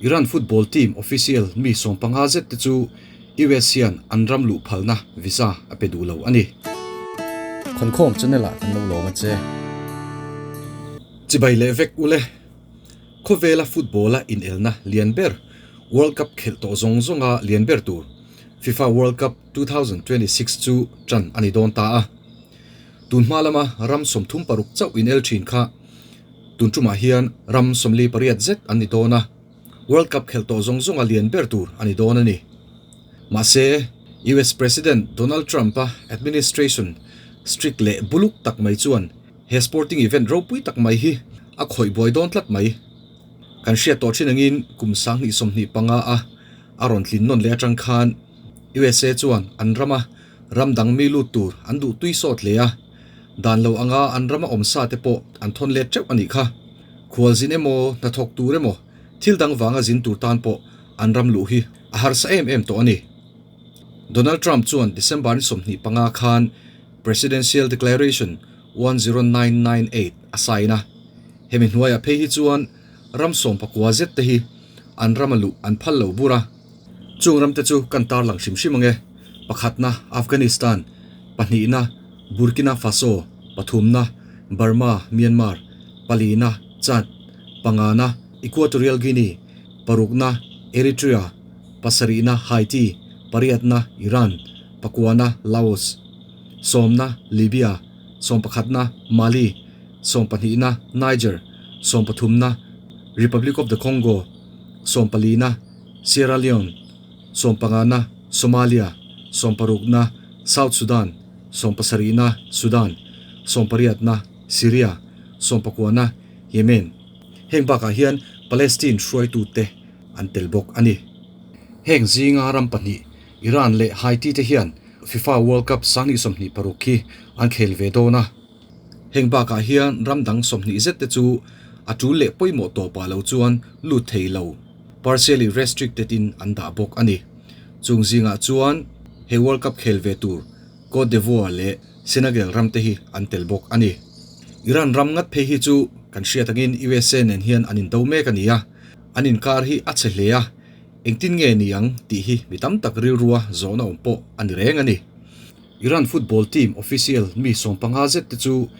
Iran football team official mi 15 zet te chu US hian an ram luh phalna visa a pe duh lo a ni. Khawnkhawm channel ah kan lo lawm a che. Chibai leh vek ule. Khawvela football a inelna lian ber World Cup khelh tawh zawng zawnga lian ber tur FIFA World Cup 2026 chu tan a ni dawn ta a. Tun hma lama ram 36 chauh inel thin kha tun tumah hian ram 48 zet an ni dawn a. World Cup khelh tawh zawng zawnga lian ber tur a ni dawn a ni. Mahse, US President Donald Trump-a administration strict leh buluk tak mai chuan he sporting event ropui tak mai hi a khawih buai dawn tlat mai. Kan hriat tawh thin angin kum 2025 a a rawn tlin nawn leh atang khan USA chuan an rama ram dang mi lut tur an duh tui sawt hle a, dan lo anga an rama awm sa te pawh an thawn let teuh a nih kha. Khualzin emaw, hnathawk tur emaw, thil dang vanga zin tur tan pawh an ram luh hi a harsa em em tawh a ni. Donald Trump chuan December ni 25 khan Presidential Declaration 10998 a sign a, hemi hnuaiah phei hi chuan ram 19 zet te hi an rama luh an phal lo bur a. Chung ram te chu kan tarlang hrim hrim ange, pakhatna Afghanistan, pahnihna Burkina Faso, pathumna Burma, Myanmar, palina Chad, pangana Equatorial Guinea, parukna Eritrea, pasarihna Haiti, pariatna Iran, pakuana Laos, sawmna Libya, sawmpakhatna Mali, sawmpahnihna Niger, sawmpathumna Republic of the Congo, sawmpalina Sierra Leone, sawmpangana Somalia, sawmparukna South Sudan, sawmpasarihna Sudan, sawmpariatna Syria, sawmpakuana Yemen. Heng bakah hian Palestine hruaitute an tel bawk a ni. Heng zinga ram pahnih Iran leh Haiti te hian FIFA World Cup 2026 hi an khel ve dawn a. Heng bakah hian ram dang 20 zet te chu a tul leh pawimawh tawpah lo chuan lut thei lo, partially restricted in an dah bawk a ni. Chung zingah chuan he World Cup khel ve tur Cote d'Ivoire leh Senegal ram te hi an tel bawk a ni. Iran ram ngat phei hi chu kan hriat angin USA nen hian an indo mek a ni a, an inkar hi a chhe hle a, engtin nge ni ang tih hi mi tam tak rilrua zawhna awm pawh a ni reng a ni. Iran football team official mi 15 zet te chu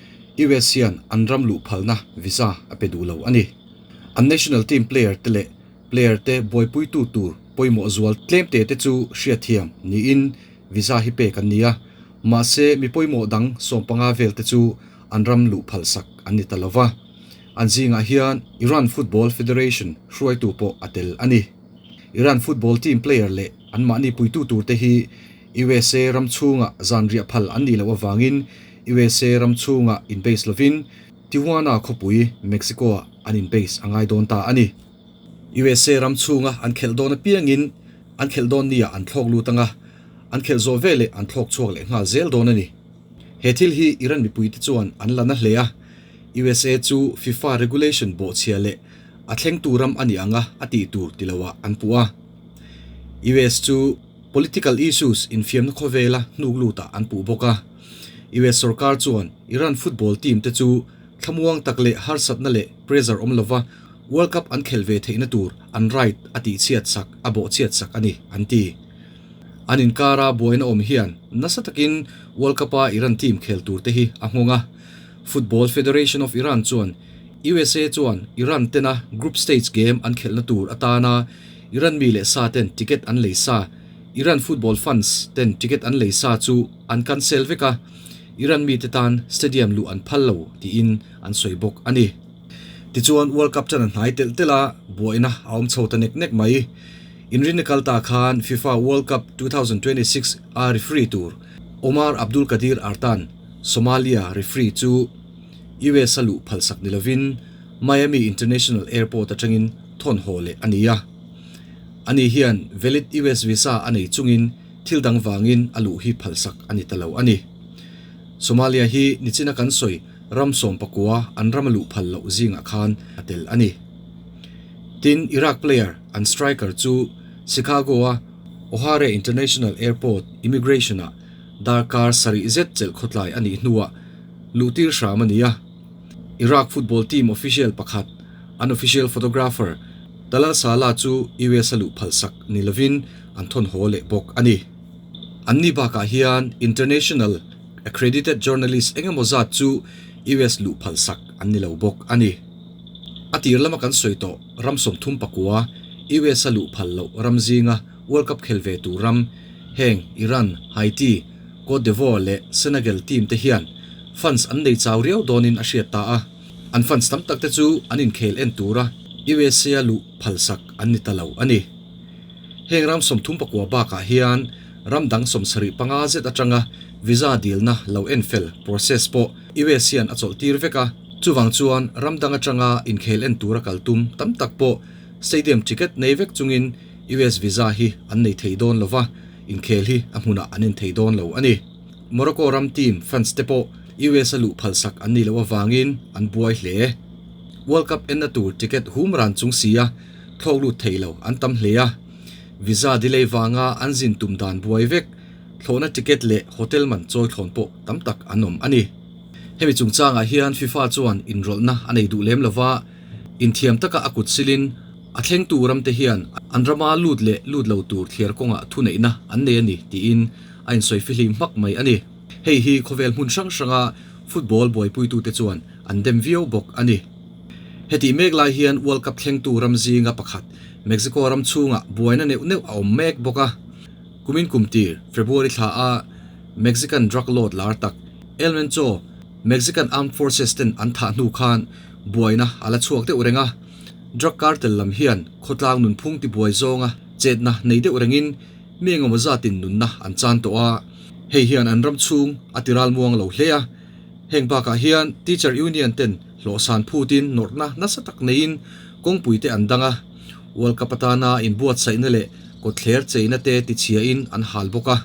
US hian an ram luh phalna visa a pe duh lo a ni. An national team player te leh player te buaipuitu tur pawimawh zual tlem te te chu hriatthiam niin visa hi pek an ni a, mahse mi pawimawh dang 15 vel te chu an ram luh phalsak an ni ta lova. An zingah hian Iran Football Federation hruaitu pawh a tel a ni. Iran football team player leh an mahni puitu tur te hi USA ram chhunga zan riah phal an nih loh avangin USA ram chhunga in base lovin Tijuana khawpui Mexico-ah an in base a ngai dawn ta a ni. USA ram chhunga an khelh dawn apiangin an khelh dawn nia an thlawk lut anga, an khelh zawh veleh an thlawk chhuak leh nghal zel dawn a ni. He thil hi Iran mipuite chuan an la na hle a, USA chu FIFA regulation bawhchhia leh a thlengtu ram a ni anga a tih tur ti loah an puh a. US chu political issues infiamna khawvela hnuk lutah an puh bawk a. US sarkar chuan Iran football team te chu thlamuang tak leh harsatna leh pressure awm lova World Cup an khel ve theihna tur an right a tihchhiat sak a bawhchhiat sak a ni, an ti. An inkara buaina awm hian nasa takin World Cup-a Iran team khel tur te hi a nghawng a. Football Federation of Iran chuan USA chuan Iran tena group stage game an khelhna tur atana Iran mi leh sa ten ticket an lei sa, Iran football fans ten ticket an lei sa chu an cancel vek a, Iran mi te tan stadium luh an phal lo tiin an sawi bawk a ni. Tichuan World Cup chan a hnai telh telh a, buaina a awm chho ta nek nek mai. Inrinni kal ta khan FIFA World Cup 2026 a referee tur Omar Abdulkadir Artan, Somalia referee chu US a luh phalsak ni lovin Miami International Airport atangin thawn haw leh a ni a. Ani hian valid US visa a nei chungin thil dang vangin a luh hi phalsak a ni ta lo a ni. Somalia hi nichina kan sawi ram 19 an ram a luh phal loh zingah khan a tel a ni. Tin, Iraq player an striker chu Chicago-a O'Hare International Airport immigration-ah darkar sarih zet chelh khawtlai a nih hnuah luhtir hram a ni a. Iraq football team official pakhat, an official photographer, Talal Salah chu US a luh phalsak ni lovin an thawn haw leh bawk a ni. Anni bakah hian international accredited journalist eng emaw zat chu US luh phalsak an ni lo bawk a ni. A tir lama kan sawi tawh ram 34 US a luh phal loh ram zinga World Cup khel ve tur ram heng Iran, Haiti, Cote d'Ivoire leh Senegal team te hian fans an nei chau riau dawnin a hriat ta a. An fans tam tak te chu an inkhel en tura USA a luh phalsak an ni ta lo a ni. Heng ram 39 bakah hian ram dang 75 zet atanga visa dilna lo en fel process pawh US hian a chawlh tir vek a. Chuvang chuan ram dang atanga inkhel en tura kal tum tam tak pawh stadium ticket nei vek chungin US visa hi an nei thei dawn lova, inkhel hi a hmunah an en thei dawn lo a ni. Morocco ram team fans te pawh US a luh phalsak an nih loh avangin an buai hle. World Cup enna tur ticket hum ran chung sia thlawk lut thei lo an tam hle a. Visa delay vanga an zin tum dan buai vek, thlawhna ticket leh hotel man chawi thlawn pawh tam tak an awm a ni. Hemi chungchangah hian FIFA chuan inrawlhna a nei duh lem lova, inthiam taka a kut silin a thlengtu ramte hian an rama lut leh lut lo tur thliar kawngah thuneihna an nei a ni tiin a insawi fihlim hmak mai a ni. Hei hi khawvel hmun hrang hranga football buaipuitute chuan an dem viau bawk a ni. Hetih mek lai hian World Cup thlengtu ram zinga pakhat Mexico ram chhungah buaina neuh neuh a awm mek bawk a. Kumin kum tir February thla a Mexican drug lord lar tak El Mencho Mexican Armed Forces ten an thah hnu khan buaina a la chhuak deuh reng a. Drug cartel lam hian khawtlang nunphung tibuai zawnga chetna nei deuh rengin mi engemaw zatin nunna an chan tawh a, hei hian an ram chhung a ti ral muang lo hle a. Heng bakah hian Teacher Union ten hlawhsan phutin nawrhna nasa tak neiin kawngpui te an dang a, World Cup atana inbuatsaihna leh kawtthler cheina te tichhiain an hal bawk a.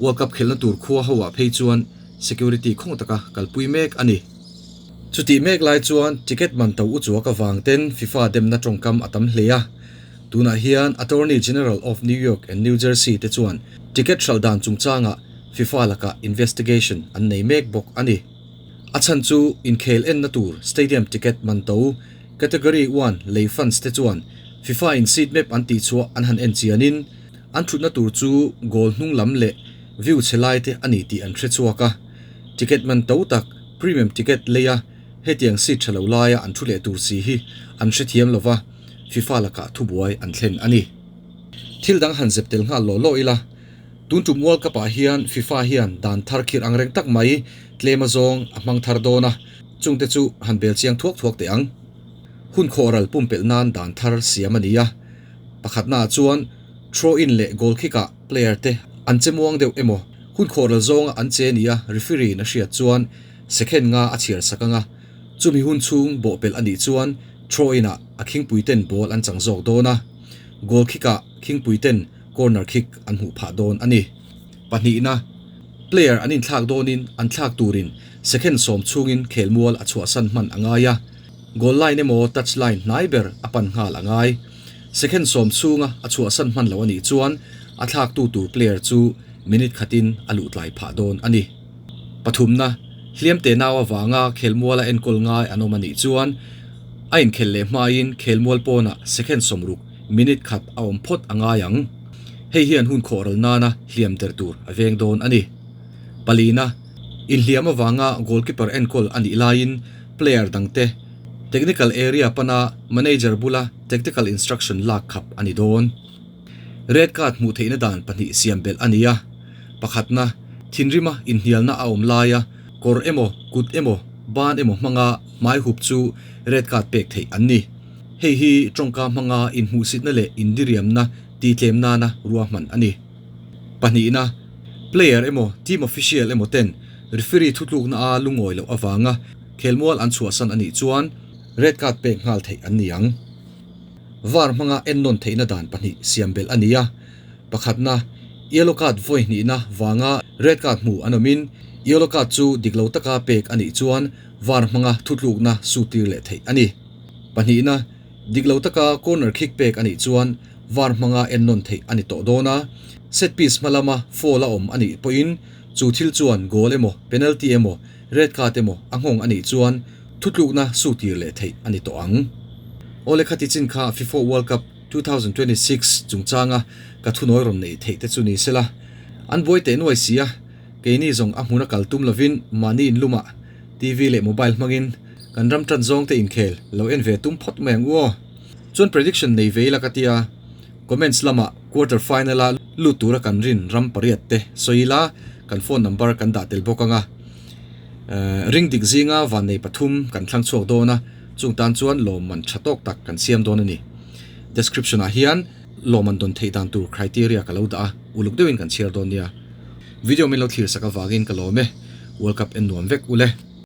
World Cup khelhna tur khua ho ah phei chuan security khawng taka kalpui mek a ni. Chutih mek lai chuan ticket man to uchuak avang ten FIFA demna tawngkam a tam hle a. Tunah hian Attorney General of New York and New Jersey te chuan ticket hralh dan chungchangah FIFA lakah investigation an nei mek bawk a ni. A chhan chu inkhel enna tur stadium ticket man to Category one lei fans te chuan FIFA in seat map an tihchhuah an han en chianin an thutna tur chu goal hnung lam leh view chhe lai te a ni tih an hre chhuak a. Ticket man to tak premium ticket leia hetiang seat tha lo laia an thu leh tur si hi an hrethiam lova. FIFA lakah thubuai an thlen a ni. Thil dang han zep tel nghal law law ila, tun tum World Cup ah hian FIFA hian dan thar khirh ang reng tak mai tlem a zawng a hmang thar dawn a, chungte chu han bel chiang thuak thuak teh ang. Hun khawhral pumpelh nan dan thar siam a ni a, pakhatnaah chuan throw-in leh goal kick ah player te an che muang deuh emaw, hun khawhral zawnga an che nia referee in a hriat chuan second nga a chhiar sak ang a, chumi hun chhung bawhpelh a nih chuan Throw-in ah a khingpui ten ball an chang zawk dawn a, goal kick ah khingpui ten corner kick an hmuh phah dawn a ni. Pahnihna, player an inthlak dawnin an thlak turin second 10 chhungin khelmual a chhuahsan hman a ngai a, goal line emaw touch line hnai ber a pan nghal a ngai. Second 10 chhunga a chhuahsan hman lo a nih chuan a thlaktu tur player chu minute khatin a luh tlai phah dawn a ni. Pathumna, hliam te nau avanga khelmuala enkawl ngai an awm a nih chuan a inkhelh leh hmain khelmual pawnah second 60, minute khat a awm phawt a ngai ang. Hei hian hun khawhral nana hliam der tur a veng dawn a ni. Palina, inhliam avanga goalkeeper enkawl a nih laiin player dangte technical area pana manager bula tactical instruction lak khap a ni dawn. Red card hmuh theihna dan pahnih siam belh a ni a, pakhatna, thinrima inhnialna a awm laia kawr emaw, kut emaw, ban emaw hmanga hmai hup chu red card pek theih an ni. Hei hi tawngka hmanga inhmuhsitna leh indiriamna tihtlem nana ruahman a ni. Pahnihna, player emaw, team official emaw ten referee thutlukna a lungawi loh avanga khelmual an chhuahsan a nih chuan red card pek nghal theih an ni ang. VAR hmanga ennawn theihna dan pahnih siam belh a ni a, pakhatna, yellow card vawi hnihna vanga red card hmu an awmin yellow card chu dik lo taka pek a nih chuan VAR hmanga thutlukna sutir leh theih a ni. Pahnihna, dik lo taka corner kick pek a nih chuan VAR hmanga ennawn theih a ni tawh dawn a, set piece hma lama foul a awm a nih pawhin chu thil chuan goal emaw penalty emaw red card emaw a nghawng a nih chuan thutlukna sutir leh theih a ni tawh ang. Awle khati chin kha FIFA World Cup 2026 chungchanga ka thunawi rawn neih theih te chu ni sela. An buai teh nuai si a, keini zawng a hmuna kal tum lovin mahni inlumah TV leh mobile hmangin kan ram tan zawng te inkhel lo en ve tum phawt mai ang u aw. Chuan prediction nei ve ila ka tia, comments lamah quarter final a lut tura kan rin ram pariat te sawi ila kan phone number kan dah tel bawk anga. Ring dik zinga vannei pathum kan thlang chhuak dawn a, chung tan chuan lawmman tha tawk tak kan siam dawn a ni. Description ah hian lawmman dawn theih dan tur criteria ka lo dah a, uluk deuhin kan chhiar dawn nia. Video min lo thlir sak avangin ka lawm e, World Cup en nuam vek ule.